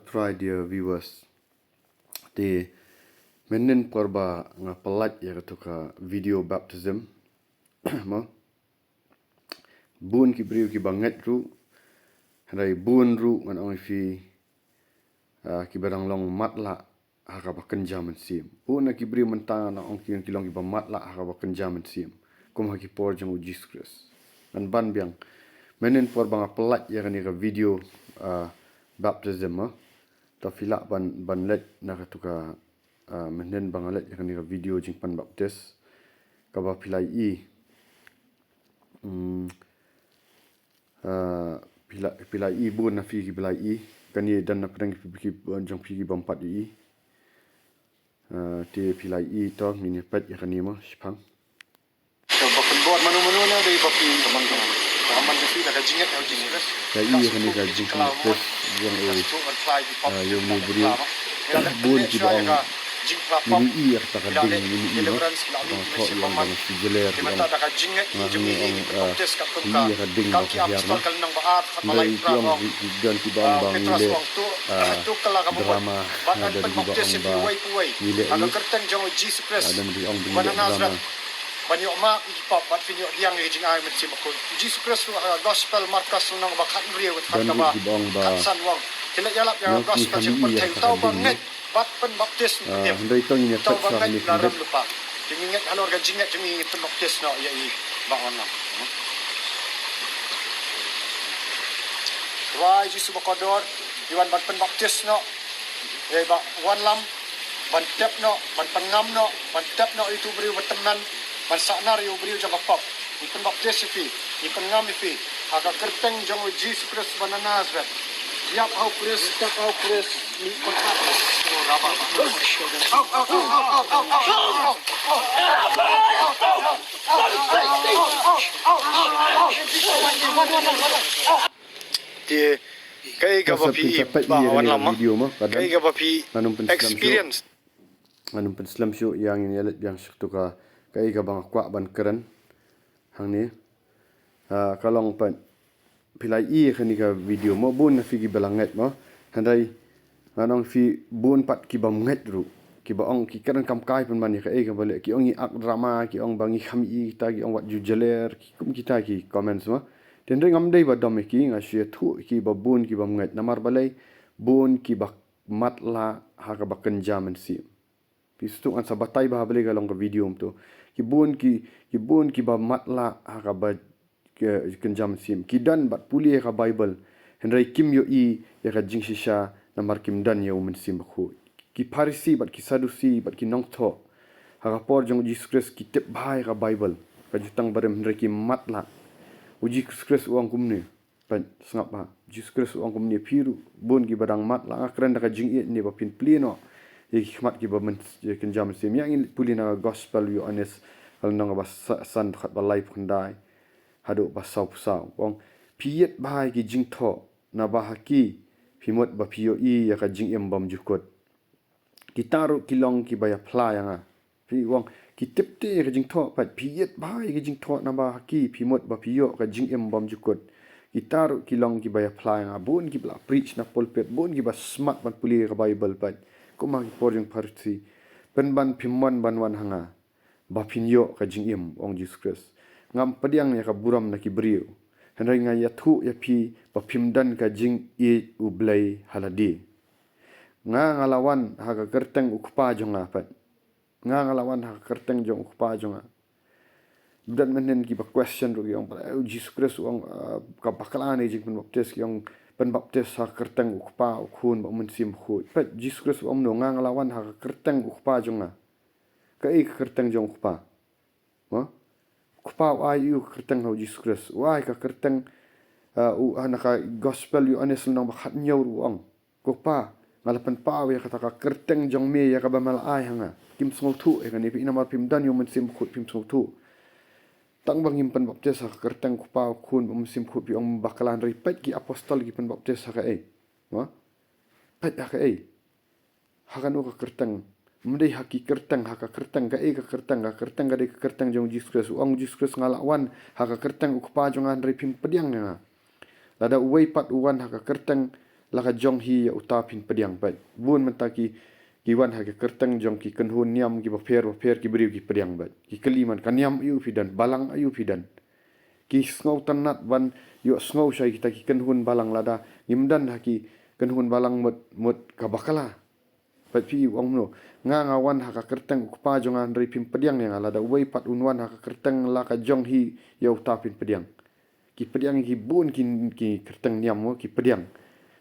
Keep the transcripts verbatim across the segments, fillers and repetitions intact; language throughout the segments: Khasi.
Try, dear viewers. Te mynhynnin por ba nga pyllait ïa katu ka video baptism. Mo. Bun ki briew kiba ngeit ruh. Hynrei bun ruh ngan ong ïa phi, ah, kiba dang long matlah ha kaba kynja mynsiem. Bun na ki briew mynta ngan ong ki, ki long kiba matlah ha kaba kynja mynsiem. Kum ha ki por jong u Jisu Khrist. Ngan ban biang. Mynhynnin por ba nga pyllait ïa kane ka video, ah, baptism, mo. To phi lah ban, ban leit na katu ka, ah, mynhynnin ba nga leit ïa kane ka video jingpynbaptis. Kaba phi la ïohi. Hmm. Ah, phi la, phi la ïohi, bun na phi kiba la ïohi. Kane don na pdeng phi, phi, jong phi ki bym pat ïohi. Ah, te phi la ïohi, to ngin ïa peit ïa kane mo, shiphang. Ba pynbor mano mano ne dei ba phi, ka man ka man. Ka man ka phi da ka jingngeit, ka jingngeit. Ka ïohi ïa kane ka jingpynbaptis jong u, ah, ïa une u briew. Bun kiba ong, ngin ïohi ïa kata ka ding, ngin ïohi, mo. Ba nga thoh ïa ong ba nga shu jeler, ki ong. Nga hangne ong, ah, ngi ïohi ïa ka ding ba ka hiar, mo. Hynrei ki ong, ki, ki don kiba ong ba ngi leh, ah, drama, ah, don kiba ong ba ngi leh, ah, don kiba ong ba ngi leh drama. Ban ïoh map ïa ki pop bad phin ïoh pdiang ïa ka jingai Mynsiem Bakhuid. U Jisu Khrist ruh ha ka Gospel Markos lynnong ba khathynriew, khatkaba khatsan u ong, phi la ïalap ïa ka Gospel jong u Mathaios, uta uba ngeit bad pynbaptis, ah, hynrei to ngin ïa peit sa hangne khyndiat. Te ngi ngeit halor ka jingngeit jong ngi, ngi pynbaptis noh ïa i Bah Wanlam. Trai Jisu ba kordor, ngi wan ban pynbaptis noh ïa i Bah Wanlam, ban tep noh, ban pynngam noh, ban tep noh ïa utu u briew ba tymmen, ban sahnarphna ïa u briew jong ka pop. Ngi pynbaptis ïa phi, ngi pynngam ïa phi ha ka kyrteng jong u Jisu Khrist ba na Nasareth. Ïap ha u Khrist, tep ha u Khrist, ngi pynngam. Te kaei kaba phi, Bah Wanlam, kaei kaba phi experience? Ngan ym pynslem shuh ïa, ngin ïa leit biang sha katu ka, kaei kaba nga kwah ban kren hangne. Ah, ka long pat, phi la ïohi kane ka video mo, bun na phi kiba la ngeit mo. Hynrei ngan ong ïa phi, bun pat ki bym ngeit ruh, kiba ong, ki kren kam kai pynban ïa kaei kaba leh, ki ong ngi act drama, ki ong ba ngi kham ïohi kita, ki ong wat ju jeler, ki kum kita ki comments mo. Te hynrei ngam dei ba dom ïa ki, nga shu ïathuh ïa ki ba bun ki bym ngeit. Namar balei? Bun kiba matlah ha kaba kynja mynsiem. Phi sngewthuh, ngan sa batai bha balei ka long ka video kumto. Ki bun ki, ki bun kiba matlah ha kaba, ki, kynja mynsiem. Ki don bad pule ïa ka Baibl, hynrei kim ïohi ïa ka jingshisha namar kim don ïa u Mynsiem Bakhuid. Ki Pharisi bad ki Sadusi bad ki nongthoh ha ka por jong u Jisu Khrist ki tip bha ïa ka Baibl, ka Jutang Barim, hynrei ki matlah. U Jisu Khrist u ong kumne. Peit, sngap bha. Jisu Khrist u ong kumne, phi ruh bun kiba dang matlah, nga kren da ka jingïeit ne ba phin plie noh ïa ki khmat kiba myn-, ïa kynja mynsiem. Ïa ngin pule na ka Gospel u Ïoannis, lynnong ba sa-, san, dkhot ba laiphew khyndai haduh ba sawphew saw. U ong, phi ïeit bha ïa ki jingthoh, naba ha ki phi mut ba phi ïohi ïa ka jingim bymjukut. Kita ruh ki long kiba ïaphla ïa nga. Phi, u ong, ki tip te ïa ka jingthoh, peit, phi ïeit bha ïa ka jingthoh, naba ha ki phi mut ba phi ïoh ka jingim bymjukut. Kita ruh ki long kiba ïaphla ïa nga. Bun kiba la preach na pulpit, bun kiba smat ban pule ïa ka Baibl, peit, kum ha ki por jong u Pharisi. Pynban phim mon ban wan ha nga ba phin ïoh ka jingim, ong Jisu Khrist. Ngam pdiang ïa ka burom na ki briew, hynrei nga ïathuh ïa phi ba phim don ka jingïeit U Blei ha lade. Nga, nga la wan ha ka kyrteng u Kpa jong nga, peit. Nga, nga la wan ha ka kyrteng jong u Kpa jong nga. Bad mynhynnin kiba question ruh ki ong, balei u Jisu Khrist u ong, ah, ka bakla ne jingpynbaptis, ki ong pynbaptis ha ka kyrteng u Kpa, u Khun bad u Mynsiem Bakhuid. Peit, Jisu Khrist u ong kumno, nga, nga la wan ha ka kyrteng u Kpa jong nga. Kaei ka kyrteng jong u Kpa? Mo? U Kpa u ai ïa u ka kyrteng ha u Jisu Khrist. U ai ka kyrteng, ah, u, ah, na ka Gospel u Ïoannis lynnong ba khathynñiew ruh u ong, ko Kpa, nga la pynpaw ïa kata ka kyrteng jong me ïa kaba me la ai ha nga. Kim sngewthuh ïa kane, phi, namar phim don ïa u Mynsiem Bakhuid, phim sngewthuh. Tang ba ngim pynbaptis ha ka kyrteng u Kpa, u Khun bad u Mynsiem Bakhuid, phi ong bakla, hynrei peit ki apostol ki pynbaptis ha kaei? Mo? Peit ha kaei? Ha kano ka kyrteng? Ym dei ha ki kyrteng, ha ka kyrteng, kaei ka kyrteng? Ka kyrteng ka dei ka kyrteng jong u Jisu Khrist. U ong u Jisu Khrist, nga la wan ha ka kyrteng u Kpa jong nga, hynrei phim pdiang ïa nga. Lada uwei pat u wan ha ka kyrteng, la ka jong hi ïa uta phin pdiang bad. Bun mynta ki, ki wan ha ka kyrteng jong ki kynhun niam ki bapher bapher ki briew ki pdiang bad. Ki kylli man ka niam aïu phi don, balang aïu phi don. Ki sngewtynnat ban ïohsngew sha kita ki kynhun balang lada ngim don ha ki kynhun balang mut, mut ka bakla. Bad phi ong kumno, nga nga wan ha ka kyrteng u Kpa jong nga hynrei phim pdiang ïa nga, lada uwei pat un wan ha ka kyrteng la ka jong hi ïa uta phin pdiang. Ki pdiang ïa ki bun ki, ki kyrteng niam mo, ki pdiang.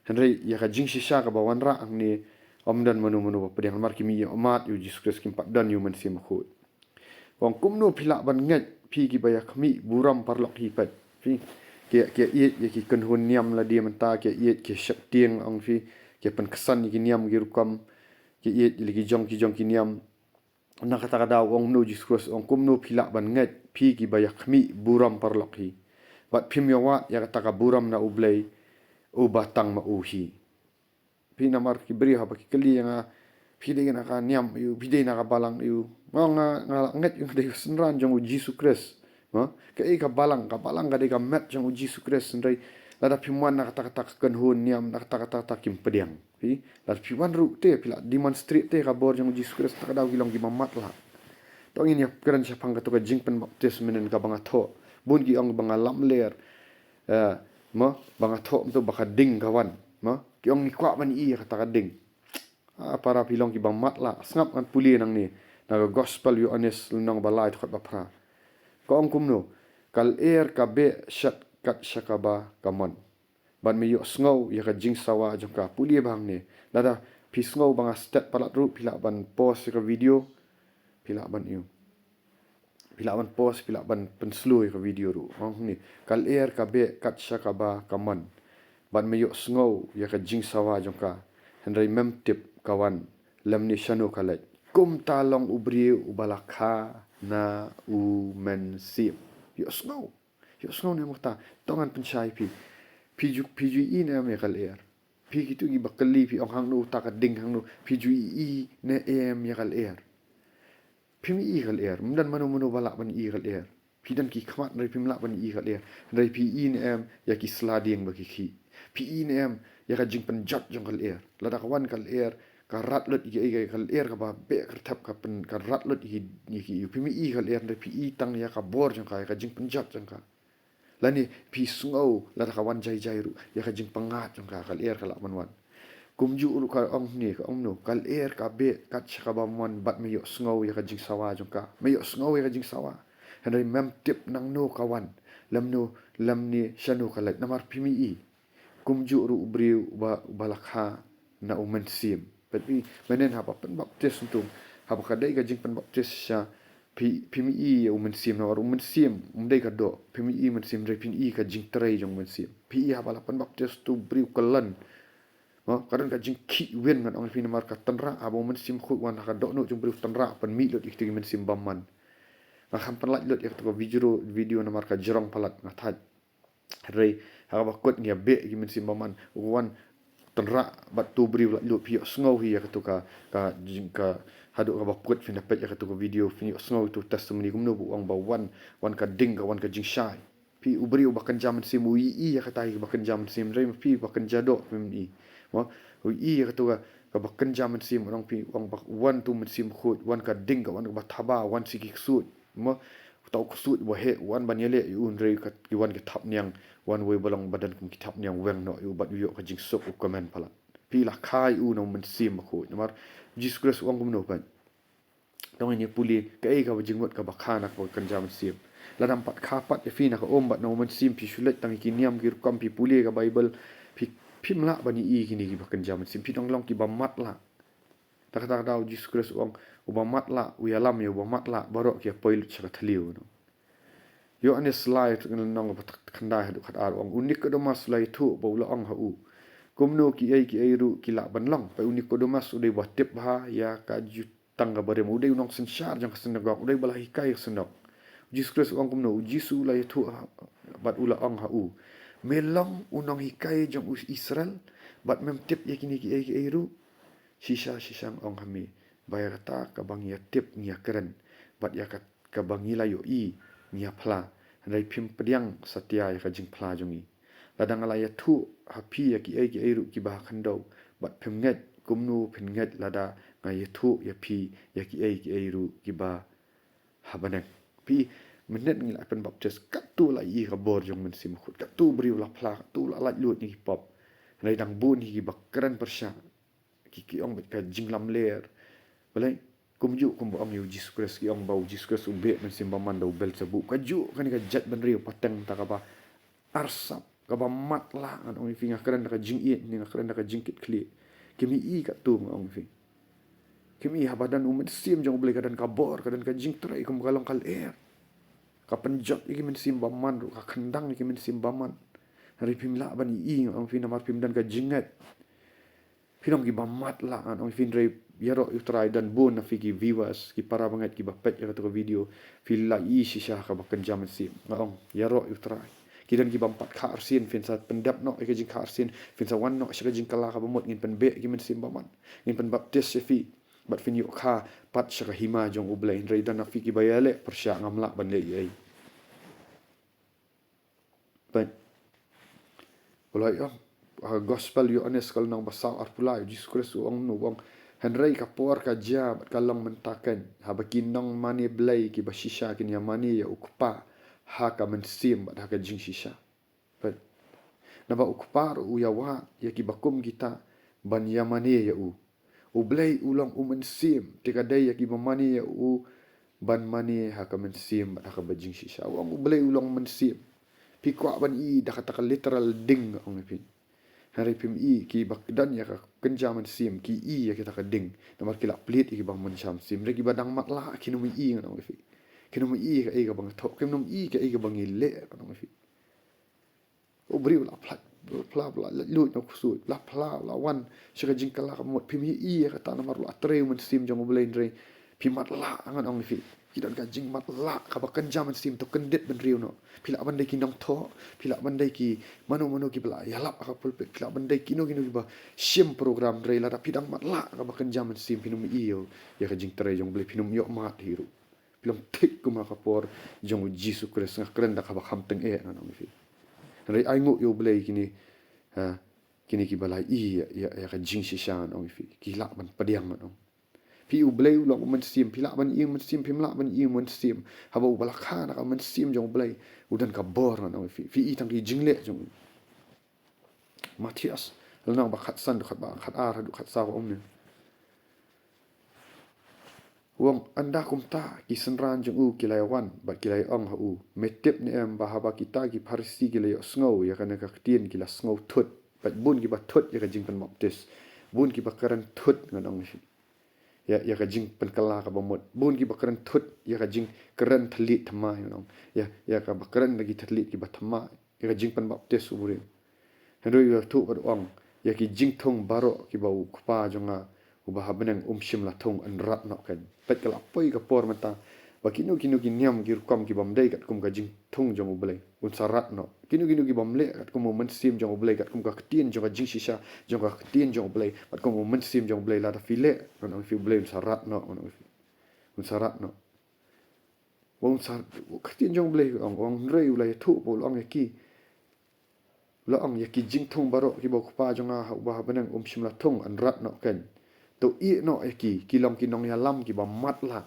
Hynrei ïa ka jingshisha kaba wanrah hangne, ym don mano mano ba pdiang namar kim ïohmad ïa u Jisu Khrist, kim pat don ïa u Mynsiem Bakhuid. Ong kumno phi lah ban ngeit, phi kiba ïakhmih burom paralok hi pat. Phi, ki, ki ïeit ïa ki kynhun niam lade mynta, ki ïeit ki sheptieng ong phi, ki pynksan ïa ki niam ki rukom, ki ïeit ïa ki jong ki jong ki niam. Na kata ka daw ong kumno u Jisu Khrist, ong kumno phi lah ban ngeit, phi kiba ïakhmih burom paralok hi. Bad phim ïawad ïa kata ka burom na U Blei, uba tang ma u hi. Phi namar ki briew haba ki kylli ïa nga, phi dei na ka niam aïu, phi dei na ka balang aïu. Nga, nga, nga lah ngeit nga dei ka synran jong u Jisu Khrist. Mo, kaei ka balang, ka balang ka dei ka met jong u Jisu Khrist, hynrei lada phim wan na kata kata ka kynhun niam, na kata kata kata kim pdiang. Phi, lada phi wan ruh te, phi lah demonstrate te ka bor jong u Jisu Khrist, kata ka daw ki long kiba matlah. To ngin ïa kren shaphang kato ka jingpynbaptis mynhynnin kaba nga thoh. Bun ki ong ba nga lamler. Eh, mo, ba nga thoh mynta ba ka ding ka wan. Mo, ki ong ngi kwah ban ïohi ïa kata ka ding. Ah, para phi long kiba matlah, sngap ngan pule nangne na ka Gospel Ïoannis lynnong ba lai dkhot ba phra. Ka ong kumno, ka lyer ka beh shat kat sha kaba ka mon. Bad me ïohsngew ïa ka jingsawa jong ka. Pule ba hangne. Lada phi sngew ba nga stet palat ruh, phi lah ban pause ïa ka video. Phi lah ban ïoh. Phi lah ban pause, phi lah ban pynslow ïa ka video ruh. Ong hangne, ka lyer ka beh kat sha kaba ka mon. Bad me ïohsngew ïa ka jingsawa jong ka. Hynrei mem tip ka wan lymne shano ka leit. Kumta long u briew uba la kha na u Mynsiem. Ïohsngew. Ïohsngew ne em kata. To ngan pynshai phi. Phi ju, phi ju ïohi ne em ïa ka lyer. Phi kito kiba kylli phi ong hangno uta ka ding hangno. Phi ju ïohi ne em ïa ka lyer. Phim ïohi ka lyer, ym don mano mano ba lah ban ïohi ka lyer. Phi don ki khmat hynrei phim lah ban ïohi ka lyer. Hynrei phi ïohi ne em ïa ki sla dieng ba ki khih. Phi ïohi ne em ïa ka jingpynjot jong ka lyer. Lada ka wan ka lyer, ka rat lut ïa ki, ïa ka lyer kaba beh kyrthep ka pyn, ka rat lut ïa ki, ïa ki. Phim ïohi ka lyer hynrei phi ïohi tang ïa ka bor jong ka, ïa ka jingpynjot jong ka. Lane phi sngew lada ka wan jai jai ruh ïa ka jingpyngngad jong ka, ka lyer ka lah ban wan. Kumjuh ruh ka ong ne, ka ong no, ka lyer ka beh kat sha kaba mon bad me ïohsngew ïa ka jingsawa jong ka. Me ïohsngew ïa ka jingsawa. Hynrei mem tip nangno ka wan. Lymno, lymne shano ka leit namar phim ïohi. Kumjuh ruh u briew uba, uba la kha na u Mynsiem. Bad phi, mynhynnin haba pynbaptis ntu, haba ka dei ka jingpynbaptis shisha, phi, phim ïohi ïa u Mynsiem namar u Mynsiem um dei ka doh. Phim ïohi Mynsiem hynrei phin ïohi ka jingtrei jong u Mynsiem. Phi ïohi haba la pynbaptis ntu u briew kyllon. Mo, ka don ka jingkhih win ngan ong ïa phi namar ka tynrah, haba u Mynsiem Bakhuid wan ha ka dohnud jong u briew tynrah, pynmih lut ïa kito ki mynsiem bymman. Nga kham pynlait lut ïa kato ka video, video namar ka jrong palat nga thait. Hynrei ha kaba kut ngi ïa beh ïa ki mynsiem bymman, u wan tynrah bad uto u briew laitluid. Phi ïohsngew hi ïa kato ka, ka jing, ka haduh kaba kut phin da peit ïa kato ka video, phin ïohsngew ïa uto u testimony kumno ba u ong ba wan, wan ka ding ka, wan ka jingshai. Phi, u briew uba kynja mynsiem u ïohi ïa kata hi kaba kynja mynsiem, hynrei ma phi ba kynja doh phim ïohi. Mo, u ïohi ïa kato ka, kaba kynja mynsiem, u ong phi, u ong ba wan uto u Mynsiem Bakhuid, wan ka ding ka, wan kaba thaba, wan sha ki ksuid. Mo, uta u ksuid uba heh u wan ban ïaleh ïa u, hynrei ki wan ki thapniang, wan uwei ba long ba don kum ki thapniang weng noh ïa u bad u ïoh ka jingsuk, u kmen palat. Phi, la kha ïa u na u Mynsiem Bakhuid. Namar u Jisu Khrist u ong kumno pat. To ngin ïa pule kaei kaba jingmut kaba kha na kaba kynja mynsiem. Lada ym pat kha pat ïa phi na ka um bad na u Mynsiem, phi shu leit tang ïa ki niam ki rukom, phi pule ka Baibl, phi, phim lah ban ïohi ïa kine kiba kynja mynsiem. Phi dang long kiba matlah. Te kata ka daw u Jisu Khrist u ong, uba matlah u ïalam ïa uba matlah, baroh ki ïa poi lut sha ka thliew, no. Ïoannis lai, lynnong ba khyndai haduh khatar u ong, u Nikodemus u la ïathuh bad u la ong ha u, kumno kiei kiei ruh ki lah ban long. Bad u Nikodemus u dei uba tip bha ïa ka jutang kaba rim, u dei u nongsynshar jong ka synagog, u dei uba la hikai ka synagogue. U Jisu Khrist u ong kumno, u Jisu u la ïathuh ha, bad u la ong ha u, me long u nonghikai jong u Israel bad mem tip ïa kine kiei kiei ruh? Shisha shisha nga ong ha me, ba ïa kata kaba ngi ïa tip ngi ïa kren, bad ïa ka, kaba ngi la ïohi ngi ïa phla, hynrei phim pdiang satia ïa ka jingphla jong ngi. Lada nga la ïathuh ha phi ïa kiei kiei ruh kiba ha khyndew, bad phim ngeit, kumno phin ngeit lada nga ïathuh ïa phi ïa kiei kiei ruh kiba ha bneng? Phi, mynhynnin ngi la pynbaptis, katto la ïohi ka bor jong u Mynsiem Bakhuid, katto u briew la phla, katto la laitluid na ki pop. Hynrei dang bun hi kiba kren pyrshah. Ki, ki ong bad ka jinglamler. Balei? Kumjuh kumba ong ïa u Jisu Khrist, ki ong ba u Jisu Khrist u beh mynsiem bymman da u Beelzebub. Kajuh kane ka jaitbynriew pateng ta kaba arsap, kaba matlah, ngan ong ïa phi, nga kren da ka jingïeit, nga kren da ka jingkitkhlieh. Kim ïohi katto, nga ong ïa phi. Kim ïohi, haba don u Mynsiem jong u Blei ka don ka bor, ka don ka jingtrei, kum ka long ka lyer. Ka pynjot ïa ki mynsiem bymman ruh, ka khyndang ïa ki mynsiem bymman. Hynrei phim lah ban ïohi, nga ong ïa phi, namar phim don ka jingngeit. Phi long kiba matlah, ngan ong ïa phi, hynrei ïaroh ïa u Trai. Don bun na phi ki viewers, ki para bangeit kiba peit ïa kata ka video, phi la ïohi shisha ha kaba kynja mynsiem. Nga ong, ïaroh ïa u Trai. Ki don kibym pat kha arsien, phin sa pyndep noh ïa ka jingkha arsien, phin sa wan noh sha ka jingkylla kaba mut, ngin pynbeh ïa ki mynsiem bymman, ngin pynbaptis ïa phi, bad phin ïoh kha pat sha ka hima jong u Blei. Hynrei don na phi kiba ïaleh pyrshah, ngam lah ban leh ei ei. Peit. U la ong, ha Gospel Ïoannis ka lynnong ba saw, arphew lai, u Jisu Khrist u ong, u ong, hynrei ka por ka jia bad ka long mynta keiñ, haba ki nongmane Blei kiba shisha kin ïamane ïa u Kpa ha ka mynsiem bad ha ka jingshisha. Peit. Naba u Kpa ruh u ïawad ïa kiba kum kita ban ïamane ïa u. U Blei u long u Mynsiem, te ka dei ïa kiba mane ïa u ban mane ha ka mynsiem bad ha kaba jingshisha. U ong u Blei u long Mynsiem. Phi kwah ban ïohi da kata ka literal ding, nga ong ïa phi. Hynrei phim ïohi, kiba don ïa ka kynja mynsiem ki ïohi ïa kita ka ding. Namar ki la plied ïa kiba kynja mynsiem. Hynrei kiba dang matlah kim ïohi, ngan ong ïa phi. Kim ïohi kaei kaba nga thoh, kim ïohi kaei kaba ngi leh, ngan ong ïa phi. U briew la phla, phla, phla, la lut na u ksuid, la phla, la wan sha ka jingkylla kaba mut, phim ïohi ïa kata namar la trei u Mynsiem jong u Blei, hynrei phi matlah, ngan ong ïa phi. Ki don ka jingmatlah kaba kynja mynsiem, to kyndit bynriew noh. Phi lah ban dei ki nongthoh, phi lah ban dei ki mano mano kiba la ïalap ha ka pulpit, phi lah ban dei kino kino kiba shim program, hynrei lada phi dang matlah kaba kynja mynsiem, phin ym ïohi ïa ka jingtrei jong u Blei, phin ym ïoh mad hi ruh. Phi long thik kum ha ka por jong u Jisu Khrist, nga kren da kaba kham tyngeh, ngan ong ïa phi. Hynrei ainguh ïa u Blei kine, ha, kine kiba la ïohi ïa, ïa, ïa ka jingshisha, ngan ong ïa phi. Ki lah ban pdiang, ngan ong. Phi, u Blei u long u Mynsiem, phi lah ban ïohi u Mynsiem, phim lah ban ïohi u Mynsiem. Haba uba la kha na ka Mynsiem jong u Blei, u don ka bor, ngan ong ïa phi. Phi ïohi tang ki jingleh jong u. Mathaios, lynnong ba khatsan, dkhot ba khatar haduh khatsaw, ka ong ne. U ong, ynda kumta ki synran jong u ki la ïawan bad ki la ïa-ong ha u, me tip ne em ba haba kita ki Pharisi ki la ïohsngew ïa kane ka ktien ki la sngew thut. Bad bun kiba thut ïa ka jingpynbaptis, bun kiba kren thut, ngan ong ïa phi. Ïa, ïa ka jingpynkylla kaba mut. Bun kiba kren thut ïa ka jingkren thylliej thymmai, ngan ong. Ïa, ïa kaba kren da ki thylliej kiba thymmai, ïa ka jingpynbaptis u briew. Hynrei u ïathuh bad u ong, ïa ki jingthung baroh kiba u Kpa jong nga uba ha bneng um shym la thung, yn rat noh keiñ. Peit, ka la poi ka por mynta ba kino kino ki niam ki rukom kibym dei katkum ka jingthung jong u Blei, un sa rat noh. Kino kino kibym leh katkum u Mynsiem jong u Blei, katkum ka ktien jong ka jingshisha jong ka ktien jong u Blei, katkum u Mynsiem jong u Blei, lada phi leh, ngan ong ïa phi, u Blei un sa rat noh, ngan ong ïa phi. Un sa rat noh. Ba un sa, ka ktien jong u Blei ka ong, u ong, hynrei u la ïathuh ba u la ong ïa ki, u la ong, ïa ki jingthung baroh kiba u Kpa jong nga uba ha bneng um shym la thung, yn rat noh keiñ. To ïeh noh ïa ki, ki long ki nongïalam kiba matlah.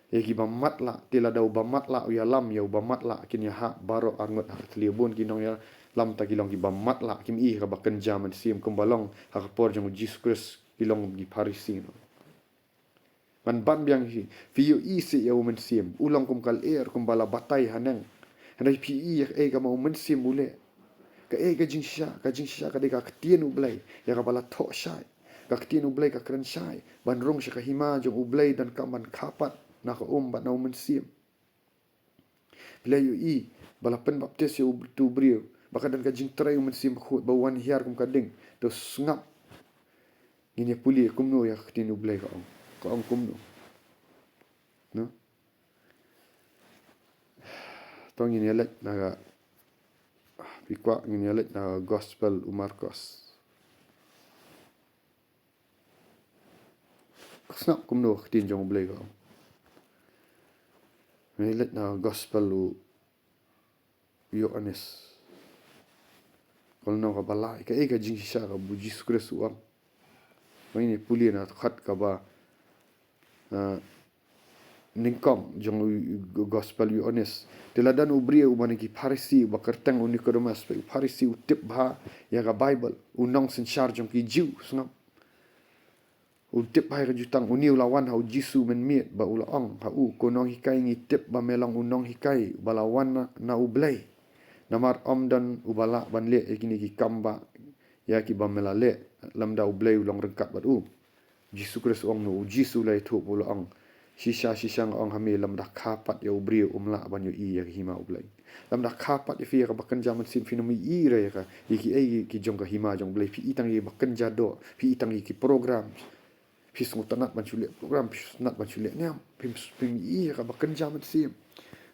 Ïa kiba matlah, te lada uba matlah u ïalam ïa uba matlah, kin ïahap baroh arngut ha ka thylliej. Bun ki nongïalam ta ki long kiba matlah, kim ïohi kaba kynja mynsiem, kumba long ha ka por jong u Jisu Khrist, ki long ki Pharisi, noh. Ngan ban biang hi, phi ïohi seh ïa u Mynsiem, u long kum ka lyer, kumba la batai haneng. Hynrei phi ïohi ïa kaei kaba u Mynsiem u leh. Kaei ka jingshisha, ka jingshisha ka dei ka ktien u Blei, ïa kaba la thoh shai. Ka ktien u Blei ka kren shai, ban rung sha ka hima jong u Blei donkam ban kha pat na ka um bad na u Mynsiem. Phi la ïohi ba la pynbaptis ïa uto u briew, ba ka don ka jingtrei u Mynsiem Bakhuid, ba u wan hiar kum ka ding. To sngap. Ngin ïa pule kumno ïa ka ktien u Blei ka ong. Ka ong kumno. No? To ngin ïa leit na ka, phi kwah ngin ïa leit na ka Gospel u Markos. Sngap kumno ka ktien jong u Blei ka ong. Ngin ïa leit na ka Gospel u Ïoannis. Ka lynnong kaba lai, kaei ka jingshisha kaba u Jisu Khrist u ong? Ngin ïa pule na dkhot kaba, ah, nyngkong jong u, u gospel u Ïoannis. Te la don u briew uba na ki Pharisi uba kyrteng u Nikodemus, u Pharisi u tip bha ïa ka Baibl, u nongsynshar jong ki Jiw, sngap. U tip bha ïa ka jutang, une u la wan ha u Jisu mynmiet bad u la ong ha u, ko nonghikai, ngi tip ba me long u nonghikai uba la wan na, na u Blei. Namar ym don uba lah ban leh ïa kine ki kam ba ïa kiba me la leh, lymda u Blei u long ryngkat bad u. Jisu Khrist u ong kumno? U Jisu u la ïathuh bad u la ong, shisha shisha nga ong ha me, lymda kha pat ïa u briew um lah ban ïohi ïa ka hima u Blei. Lymda kha pat ïa phi ïa kaba kynja mynsiem, phin ym ïohi ruh ïa ka, ïa kiei ki jong ka hima jong u Blei. Phi i tang ïa kiba kynja doh, phi i tang ïa ki program, phi sngewtynnat ban shu leh program, phi sngewtynnat ban shu leh niam, phi, phi ïohi ïa kaba kynja mynsiem.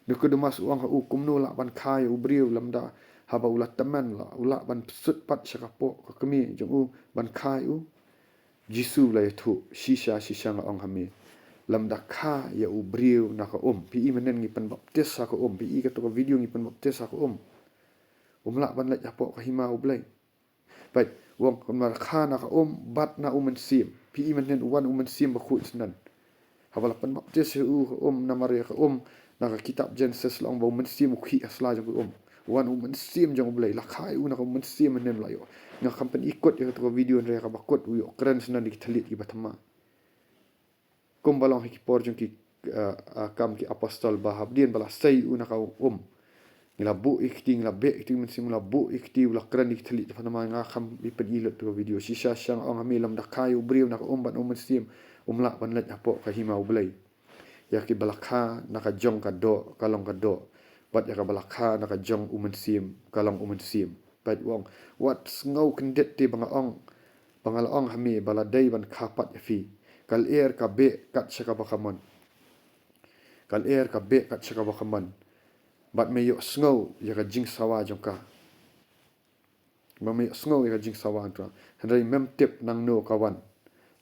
Nikodemus u ong ha u, kumno lah ban kha ïa u briew lymda haba u la tymmen la u lah ban psut pat sha ka poh ka kmie jong u ban kha ïa u? Jisu u la ïathuh, shisha shisha nga ong ha me, lymda kha ïa u briew na ka um. Phi i mynhynnin ngi pynbaptis ha ka um, phi i kato ka video, ngi pynbaptis ha ka um, um lah ban leit hapoh ka hima u Blei. Peit, u ong kumno? Kha na ka um bad na u mynsiem. Phi i mynhynnin u wan u Mynsiem Bakhuid shen? Haba la pynbaptis ïa u ha ka um, namar ïa ka um, na ka kitab Jenesis la ong ba u Mynsiem u khih ha sla jong ka um. U wan u Mynsiem jong u Blei, la kha ïa u na ka mynsiem mynhynnin la ïoh. Nga kam pynïakut ïa kato ka video hynrei ïa kaba kut u ïoh kren shen da ki thylliej kiba thymmai. Kumba long ha ki por jong ki, ah, ah, Kam ki Apostol, ba hadien ba la sei u na ka um, ngi la buh ïa ki kti, ngi la beh ïa ki kti, u Mynsiem u la buh ïa ki kti, u la kren ïa ki thylliej kiba thymmai. Nga kam pynïakut ïa kato ka video. Shisha shisha nga ong ha me, lymda kha ïa u briew na ka um bad na u mynsiem, um lah ban leit hapoh ka hima u Blei. Ïa kiba la kha na ka jong ka doh ka long ka doh, bad ïa kaba la kha na ka jong u mynsiem ka long u mynsiem. Peit, u ong, wat sngew kyndit te ba nga ong, ba nga la ong ha me ba la dei ban kha pat ïa phi. Ka lyer ka beh kat sha kaba ka mon. Ka lyer ka beh kat sha kaba ka mon, bad me ïohsngew ïa ka jingsawa jong ka. Ba me ïohsngew ïa ka jingsawa jong ka. Hynrei mem tip nangno ka wan,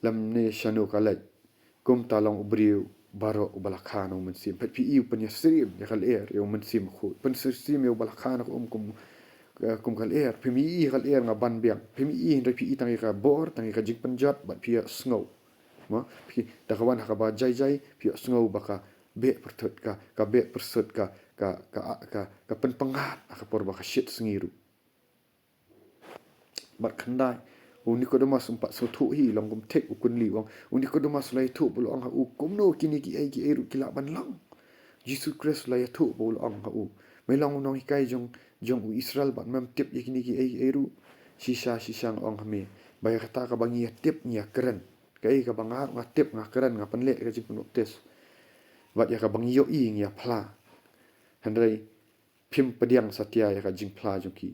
lymne shano ka leit. Kumta long u briew baroh uba la kha na u mynsiem. Peit, phi i, u pynïasyriem ïa ka lyer, ïa u Mynsiem Bakhuid. Pynïasyriem ïa uba la kha na ka um kum, eh, kum ka lyer. Phim i ïa ka lyer, nga ban biang. Phim i, hynrei phi i tang ïa ka bor, tang ïa ka jingpynjot, bad phi ïohsngew. Mo, phi, da ka wan ha kaba jai jai, phi ïohsngew ba ka beh pyrthut, ka, ka beh pyrthut, ka, ka, ka, ka, ka pynpyngngad ha ka por ba ka shit sngi ruh. Bad khyndai, u Nikodemus um pat sngewthuh hi, long kum thik u kynli, u ong, u Nikodemus u la ïathuh bad u la ong ha u, kumno kine kiei kiei ruh ki lah ban long? Jisu Khrist u la ïathuh bad u la ong ha u, me long u nonghikai jong, jong u Israel bad mem tip ïa kine kiei kiei ruh? Shisha shisha nga ong ha me, ba ïa kata kaba ngi ïa tip ngi ïa kren. Kaei kaba nga, nga tip nga kren, nga pynleh ïa ka jingpynbaptis. Bad ïa kaba ngi ïohi ngi ïa phla. Hynrei phim pdiang satia ïa ka jingphla jong ki.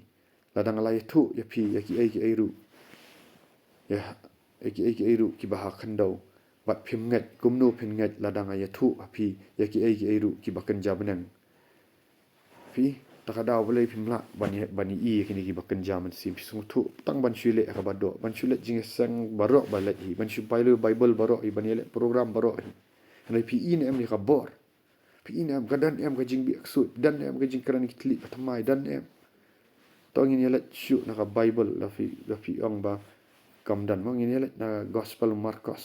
Lada nga la ïathuh ïa phi ïa kiei kiei ruh, ïa, ïa kiei kiei ruh kiba ha khyndew, bad phim ngeit, kumno phin ngeit lada nga ïathuh ha phi ïa kiei kiei ruh kiba kynja bneng? Phi, ta ka daw balei phim lah ban ïa, ban ïohi ïa kine kiba kynja mynsiem? Phi sngewthuh, tang ban shu leh ïa kaba doh, ban shu leit jingïaseng baroh ba leit hi, ban shu pule Baibl baroh hi, ban ïaleh program baroh hi. Hynrei phi i ne em ïa ka bor? Phi i ne em, ka don em ka jingbeh ksuid, don em ka jingkren ki thylliej kiba thymmai, don em? To ngin ïa leit shuh na ka Baibl, la phi, la phi ong ba kam don, mo, ngin ïa leit na Gospel Markos.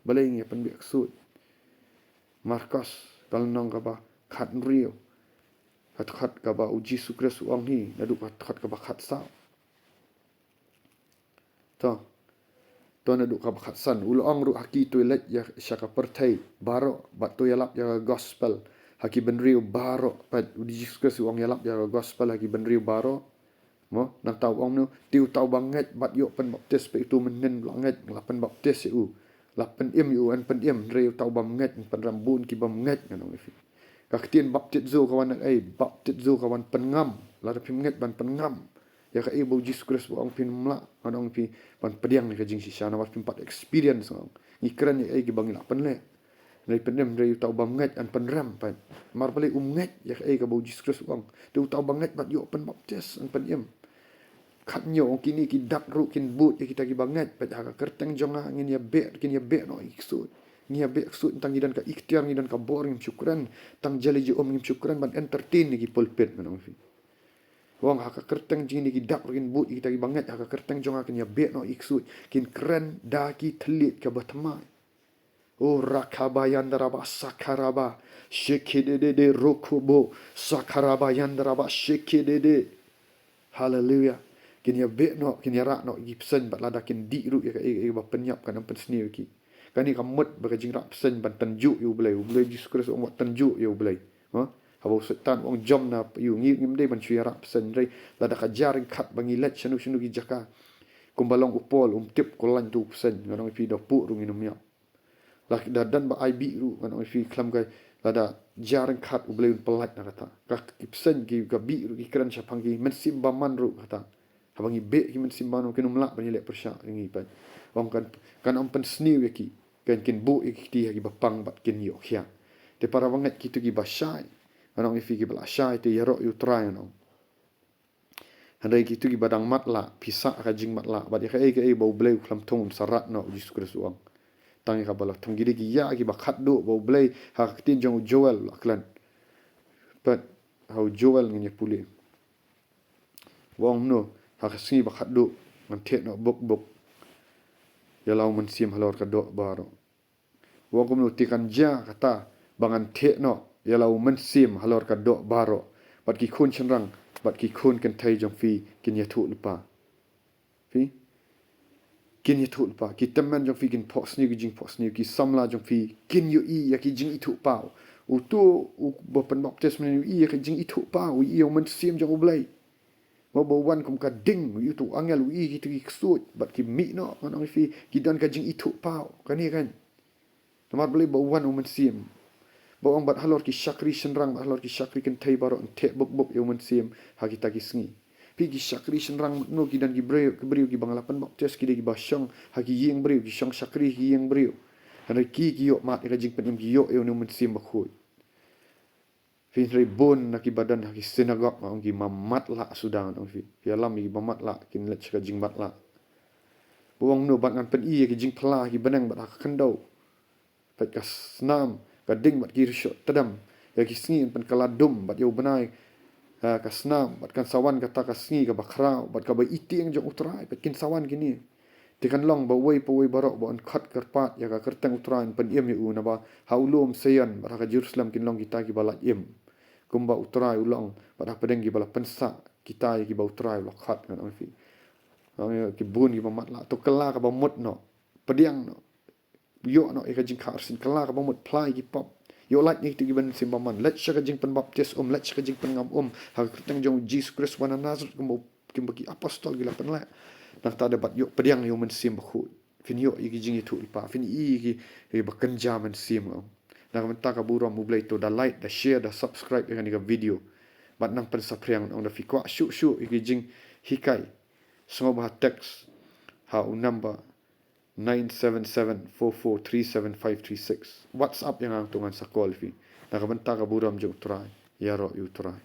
Balei ngi ïa pynbeh ksuid? Markos, ka lynnong kaba khathynriew, ka dkhot kaba u Jisu Khrist u ong hi, naduh ka dkhot kaba khatsaw. To. To naduh kaba khatsan. U la ong ruh ha ki, to ïaleit ïa sha ka pyrthei baroh, bad to ïalap ïa ka gospel ha ki bynriew baroh. Peit, u Jisu Khrist u ong ïalap ïa ka gospel ha ki bynriew baroh. Mo, nangta u ong kumno? Te uta uba ngeit bad ïoh pynbaptis, peit, uto mynhynnin ba la ngeit, la pynbaptis ïa u, la pynim ïa u, yn pynim, hynrei uta u bym ngeit yn pynrem. Bun ki bym ngeit, ngan ong ïa phi. Ka ktien baptizo ka wan na kaei? Baptizo ka wan pynngam. Lada phim ngeit ban pynngam ïa kaei ba u Jisu Khrist u ong, phim lah, ngan ong ïa phi, ban pdiang ïa ka jingshisha, namar phim pat experience, nga ong. Ngi kren ïa kaei kiba ngi lah pynleh. Hynrei pynim, hynrei uta u bym ngeit yn pynrem, peit. Namar balei? Um ngeit ïa kaei kaba u Jisu Khrist u ong. Te uta uba ngeit bad ïoh pynbaptis yn pynim. Khatñiew, ong, kine ki dak ruh kin bud ïa kita kiba ngeit. Peit, ha ka kyrteng jong nga ngin ïa beh, kin ïa beh noh ïa ki ksuid. Ngi ïa beh ksuid, tang ngi don ka iktiar, ngi don ka bor, ngim shu kren. Tang jali jia um ngim shu kren ban entertain na ki pulpit, ngan ong ïa phi. Ong ha ka kyrteng jong ngi ki dak ruh kin bud ïa kita kiba ngeit ha ka kyrteng jong nga kin ïa beh noh ïa ki ksuid, kin kren da ki thylliej kaba thymmai. O rakabayandaraba sakaraba, shekedede rokobo, sakarabayandaraba shekedede. Haleluya. Kin ïa beh noh, kin ïa rah noh ïa ki bseiñ bad lada kin dih ruh ïa ka, ïa, ïa kaba pynïap kan ym pynsniew ïa ki. Kane ka mut ba ka jingrah bseiñ ban tynjuh ïa U Blei. U Blei Jisu Khrist u ong wat tynjuh ïa U Blei. Ha? Haba u Soitan u ong jom na ïa u, ngi, ngim dei ban shu ïa rah bseiñ, hynrei lada ka jia ryngkat ba ngi leit shano shano ki jaka. Kumba long u Paul, um tip ko lain tu u bseiñ, ngan ong ïa phi da puh ruh ngin ym ïap. Lada don ba ai bih ruh, ngan ong ïa phi khlem ka, lada jia ryngkat U Blei un pyllait na kata. Ka, ki bseiñ ki, ka bih ruh ki kren shaphang ki mynsiem bymman ruh kata. Haba ngi beh ki mynsiem bymman kin ym lah ban ïaleh pyrshah ïa ngi pat. Ong kan, kan ym pynsniew ïa ki. Kan kin buh ïa ki kti ha kiba pang bad kin ïoh khiah. Te para bangeit kito kiba shai, ngan ong ïa phi kiba la shai te ïaroh ïa U Trai ngan ong. Hynrei kito kiba dang matlah, phi sah ha ka jingmatlah bad ïa kaei kaei ba U Blei u khlem thung un sa rah noh, U Jisu Khrist u ong. Tang ïa kaba la thung. Ki dei ki ïa kiba khatduh ba U Blei ha ka ktien jong u Joel la klet. Pat ha u Joel ngin ïa pule. U ong kumno, ha ka sngi ba khatduh ngan theh noh buk buk ïa la u mynsiem halor ka doh baroh. U ong kumno, te kan jia kata ba ngan theh noh ïa la u mynsiem halor ka doh baroh, bad ki khun shynrang bad ki khun kynthei jong phi kin ïathuh lypa. Phi? Kin ïathuh lypa. Ki tymmen jong phi kin phohsniew ki jingphohsniew, ki samla jong phi kin ïohi ïa ki jingithuhpaw. Uto uba pynbaptis mynne u ïohi ïa ki jingithuhpaw, u ïohi ïa u mynsiem jong U Blei. Mo ba u wan kum ka ding, u ïohi uto u angel, u ïohi kito ki ksuid bad ki mih noh, ngan ong ïa phi, ki don ka jingithuhpaw. Kane kan. Namar balei? Ba u wan u mynsiem. Ba u ong bad halor ki shakri shynrang bad halor ki shakri kynthei baroh yn theh buk buk ïa u mynsiem ha kita ki sngi. Phi, ki shakri shynrang mut no, ki don ki briew, ki briew kiba nga la pynbaptis, ki dei kiba shong ha ki ïing briew, ki shong shakri ha ki ïing briew. Hynrei ki, ki ïoh mad ïa ka jingpynim, ki ïoh ïa une u mynsiem bakhuid. Phi, hynrei bun na kiba don ha ki synagog, nga ong, ki matlah suda, nga ong ïa phi. Phi ïalam ïa kiba matlah, kin leit sha ka jingmatlah. Ba u ong kumno, bad ngan pyni ïa ki jingphylla ha ki bneng bad ha ka khyndew. Bad ka snam, ka ding bad ki rishot tdem. Ïa ki sngi yn pynkylla dum bad ïa u bnai, ha, ka snam bad kan sa wan kata ka sngi kaba khraw bad kaba itieng jong U Trai, bad kin sa wan kine. Te kan long ba uwei pa uwei baroh ba un khot kyrpad ïa ka kyrteng U Trai, un pynim ïa u, naba ha u lum Sion bad ha ka Jerusalem kin long kita kiba lait im, kumba U Trai u long, bad ha pdeng kiba la pynsah kita ïa kiba U Trai u la khot, ngan ong ïa phi. Ngan ong ïa ki bun kiba matlah, to kylla kaba mut noh, pdiang noh. Ïoh noh ïa ka jingkha arsien, kylla kaba mut, phla ïa ki pop. Ïoh lait na kito kiba mynsiem bymman. Leit sha ka jingpynbaptis um, leit sha ka jingpynngam um ha ka kyrteng jong U Jisu Khrist uba na Nasareth, kumba, kumba ki apostol ki la pynleh. Nangta de bad ïoh pdiang ïa u mynsiem bakhuid. Phin ïoh ïa ki jingïathuhlypa, phin ïoh ïa ki, ïa ki ba kynja mynsiem, nga ong. Na ka bynta ka burom U Blei, to da like, da share, da subscribe ïa kane ka video. Bad nang pynsaphriang, nga ong, da phi kwah shuh shuh ïa ki jinghikai, sngewbha text ha u number nine seven seven four four three seven five three six. WhatsApp ïa nga, to ngan sa call ïa phi. Na ka bynta ka burom jong U Trai. Ïaroh ïa U Trai.